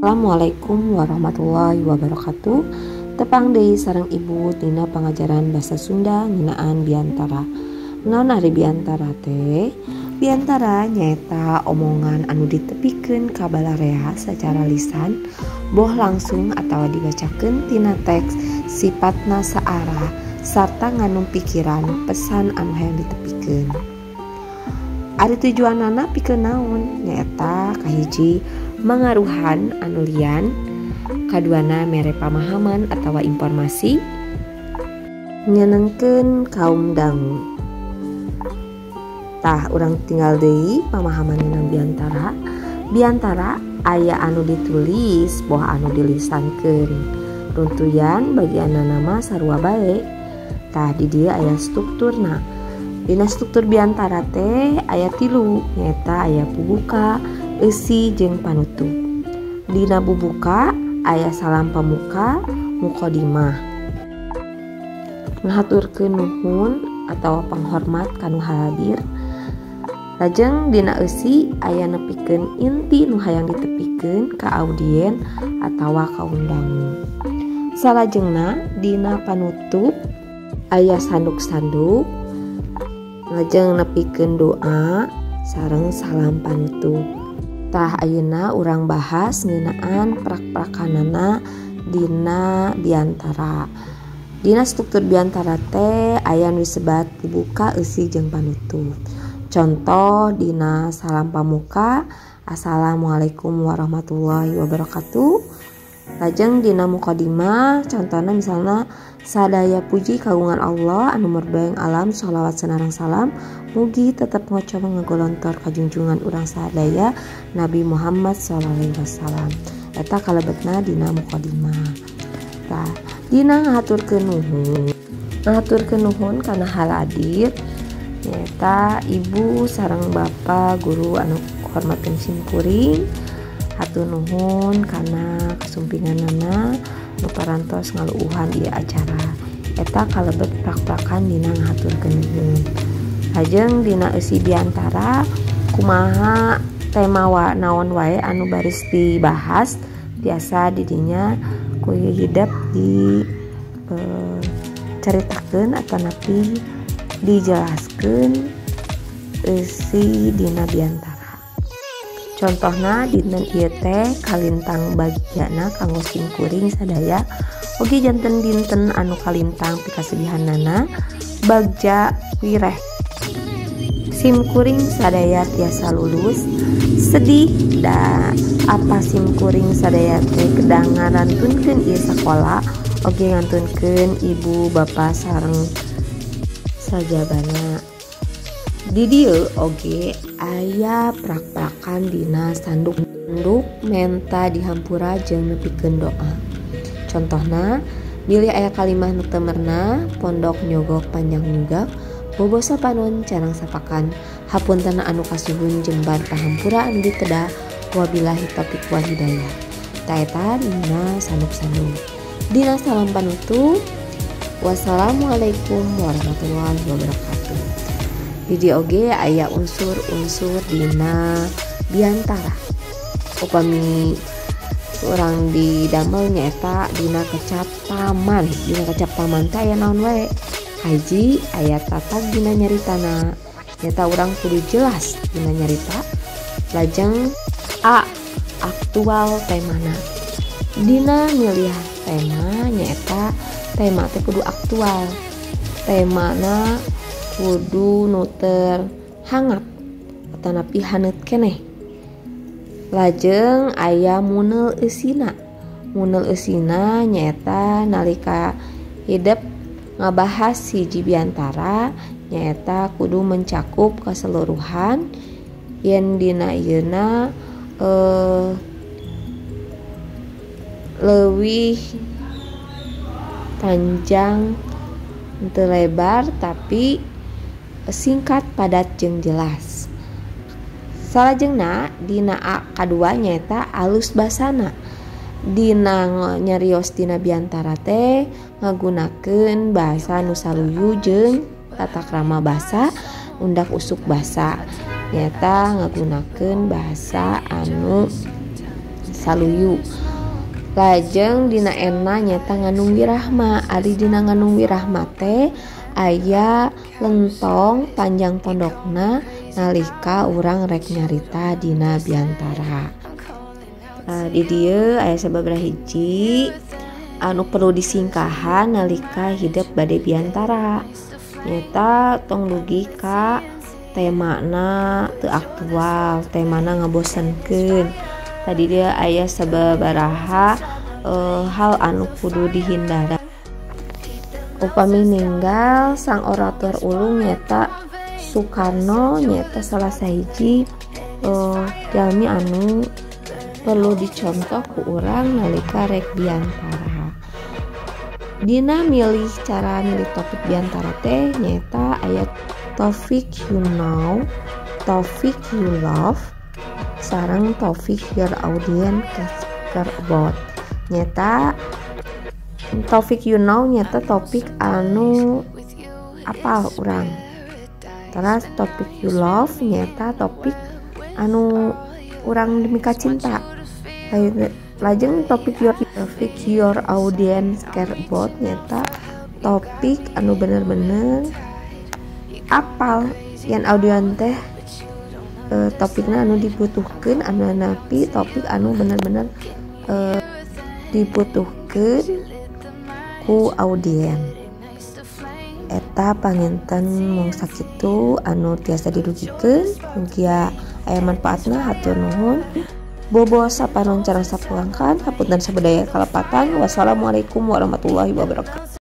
Assalamualaikum warahmatullahi wabarakatuh. Tepang deui sareng Ibu dina pangajaran Basa Sunda ngeunaan biantara. Naon ari biantara teh? Biantara nyaeta omongan anu ditepikeun ka balarea sacara lisan, boh langsung atawa dibacakeun tina teks, sifatna saarah sarta ngandung pikiran pesan anu hayang ditepikeun. Ari tujuanana pikeun naon? Nyaeta kahiji mangaruhan anu lian, kaduana mere pamahaman atawa informasi, nyenengkeun kaum dangu. Tah, urang tinggal deui pamahaman ngeunaan biantara. Biantara aya anu ditulis boh anu dilisankeun. Runtuyan bagianana mah sarua bae. Tah, di dieu aya strukturna. Dina struktur biantara teh aya tilu, nyaeta aya bubuka, eusi jeung panutup. Dina bubuka aya salam pamuka, muqaddimah, ngahaturkeun nuhun atawa panghormat kanu hadir. Lajeng dina eusi aya nepikeun inti nu hayang ditepikeun ka audien atawa kaum dangu. Salajengna dina panutup aya sanduk-sanduk, lajeng nepikeun doa sareng salam panutup. Tah, ayeuna urang bahas ngeunaan prak-prakanana dina biantara. Dina struktur biantara teh aya nu disebat bubuka, eusi jeung panutup. Contoh dina salam pamuka, assalamualaikum warahmatullahi wabarakatuh. Lajeng dina muqaddimah contohna misalna sadaya puji kagungan Allah anu merbaeng alam, sholawat senarang salam mugi tetep ngoco ngagolontor kajunjungan urang sadaya Nabi Muhammad sallallahu alaihi wasallam. Eta kalebetna dina muqaddimah. Tah, dina ngahaturkeun nuhun. Ngahaturkeun nuhun kana haladir nyaeta ibu sareng bapa guru anu hormateun simkuring. Hatur nuhun kana kasumpinganana nu parantos ngaluuhan ieu acara. Eta kalebet prak-prakan dina ngahaturkeun nuhun. Lajeng dina eusi biantara kumaha tema wa naon wae anu baris dibahas, biasa didinya ku hidep di caritakeun atanapi dijelaskeun eusi dina biantara. Contohna dinten ieu teh kalintang bagiana kanggo simkuring sadaya, oge janten dinten anu kalintang pikasedihanana bagja wireh. Simkuring sadaya tiasa lulus sedih da apa simkuring sadaya teh kedah ngarantunkeun ieu sakola, oge ngantunkeun ibu bapa sareng sajabana. Di dieu oge aya prak-prakan dina sanduk-sanduk menta dihampura jeung nepikeun doa. Contohna bilih aya kalimah nu teu merenah, pondok nyogok panjang nyugak, bobosa panon carang sapakan, hapunten anu kasuhun jembar pahampura anu ditedah, wabillahi taufiq wal hidayah. Ta eta dina sanduk-sanduk. Dina salam panutup, wassalamualaikum warahmatullahi wabarakatuh. Di dieu oge aya unsur-unsur dina biantara. Upami urang didamel nyaeta dina kecap taman. Dina kecap taman teh aya naon wae? Hiji aya tatag dina nyaritana, nyaeta urang kudu jelas dina nyarita. Lajeng A, aktual temana. Dina milih tema nyaeta tema teh kudu aktual, temana kudu nu terhangat atanapi haneut keneh. Lajeng aya munel eusina. Munel eusina nyaeta nalika hidep ngabahas hiji biantara nyaeta kudu mencakup keseluruhan yen dina ieuna leuwih panjang teu lebar tapi singkat padat jeung jelas. Salajengna dina A kadua nyaeta alus basana. Dina nyarios dina biantara teh ngagunakeun bahasa nu saluyu jeung tata krama basa, undak usuk basa, nyaeta ngagunakeun bahasa anu Saluyu. Lajeng dina enna nyata ngandung wirahma. Ari dina ngandung wirahma teh aya lentong panjang pondokna nalika urang rek nyarita dina biantara. Di dieu aya sababaraha hiji anu perlu disingkahan nalika hidep bade biantara. Nyata tong dugi ka temana teu aktual, temana ngabosenkeun. Tadi dia aya sababaraha hal anu kudu dihindari. Upami ninggal sang orator ulung nyata Soekarno nyata salah sahiji jalmi anu perlu dicontoh ku urang nalika rek biantara. Dina milih cara milih topik biantara teh nyata aya topik you know, topik you love, sareng topik your audience care about. Nyata topik you know nyata topik anu apal urang. Terus topik you love nyata topik anu urang demi kacinta. Lajeng topik your audience care about nyata topik anu bener-bener apal yen audience teh topikna anu dibutuhkeun, anu napi topik anu bener-bener dibutuhkeun ku audien. Eta panginten mung sakitu anu tiasa didugikeun, mugia aya manfaatna. Hatur nuhun. Bobo sapanon cara sapulangkan, hapunten sabudaya kalepatan. Wassalamualaikum warahmatullahi wabarakatuh.